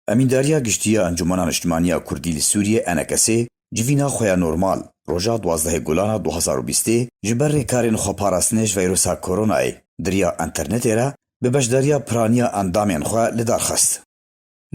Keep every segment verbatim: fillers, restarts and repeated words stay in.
Emîndariya Giştî ya Encûmena Niştimaniya Kurdî li Sûriyê, ENKSê, civîna xwe ya normal, roja duwazdehê Gulana du hazar û bîstê, ji ber rêkarên xweparastinê ji veyrusa koronayê, di riya înternetê re, bi beşdariya piraniya endamên xwe li dar xist.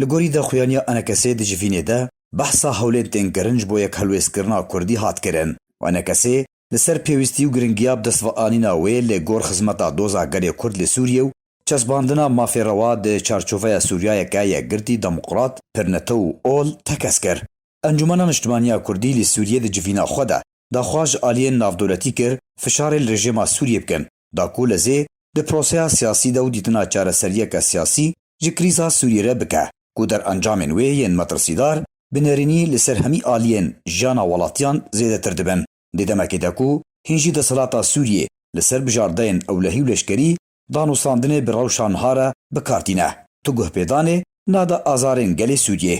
Li gorî daxuyaniya ENKSê di civînê de, behsa hewlên tên kirin ji bo yekhelwêzkirina Kurdî hat kirin û ENKSê li ser pêwîstî û giringiya bi dest ve anîna wê li gor xizmeta doza gelê Kurd li Sûriyê û çesbandina mafê rewa di çarçoveya Sûriyayeke yekgirtî, demokrat, pirnetew û ol tekez kir. Encûmena Niştimaniya Kurdî li Sûriyê di civîna xwe de daxwaz ji aliyên navdewletî kir fişarê li rejîma Sûriyê bikin, da ku li zê di proseya siyasî de û dîtina çareseriyeke siyasî ji krîza Sûriyê re bike, ku derencamên wê yên metirsîdar bi nerînî li ser hemî aliyên jiyana welatiyan zêdetir dibin. Di demekê de ku hîn jî desthilata Sûriyê li ser bijardeyên ewlehî û leşkerî danûstandinê bi rewşa niha re bi kar tîne, tu guhpêdanê nade azarên gelê Sûriyê.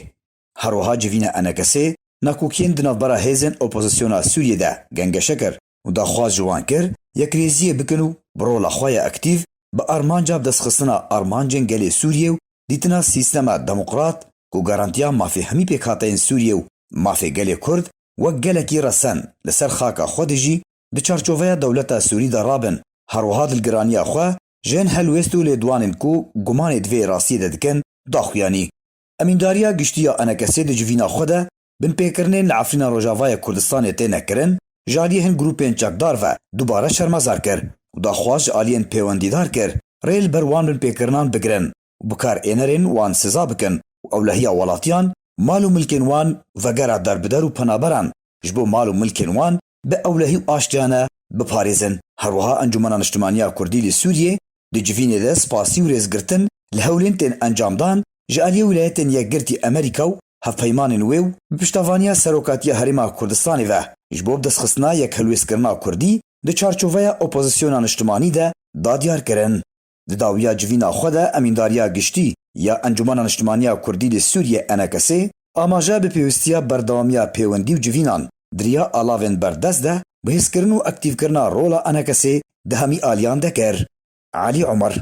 Her wiha civîna ENKSê nakokiyên di navbera hêzên opozisyona Sûriyê de gengeşe kir û daxwaz ji wan kir yekrêziyê bikin û bi rola xwe ya aktîf bi armanca bi destxistina armancên gelê Sûriyê û dîtina sîstema demokrat ku garantiya mafê hemî pêkhateyên Sûriyê û mafê gelê Kurd wek gelekî resen li ser xaka xwe dijî, di çarçoveya dewleta Sûrî de rabin, her wiha dilgiraniya xwe ji hin helwêst û lêdwanên ku gumanê di vê rastiyê de dikin, daxuyanî. Emîndariya Giştî ya ENKSê di civîna xwe de binpêkirinên li Efrîna Rojavayê Kurdistanê têne kirin, ji aliyê hin grûpên çekdar ve dubare şermezar kir û daxwaz ji aliyên pêwendîdar kir, rê li ber wan binpêkirinan bigirin û bikar ênerên wan siza bikin û ewlehiya welatiyan, mal û milkên wan, vegera derbider û penaberan ji bo mal û milkên wan bi ewlehî û aştiyane biparêzin. Her wiha Encûmena Niştimaniya Kurdî li Sûriyê di civînê de spasî û rêzgirtin li hewlên tên encamdan ji aliyê Wîlayetên Yekgirtî Amerîka û hevpeymanên wê û bi piştevaniya Serokatiya Herêma Kurdistanê ve ji bo bi destxistina yekhelwêzkirina Kurdî di çarçoveya opozisyona niştimanî de da diyar kirin. Di dawiya civîna xwe de Emîndariya Giştî ya Encûmena Niştimaniya Kurdî li Sûriyê, ENKSê, amaje bi pêwîstiya berdewamiya pêwendî û civînan di riya alavên berdest de bi hêzkirin û aktîfkirina rola ENKSê di hemî aliyan de kir. Elî Omer,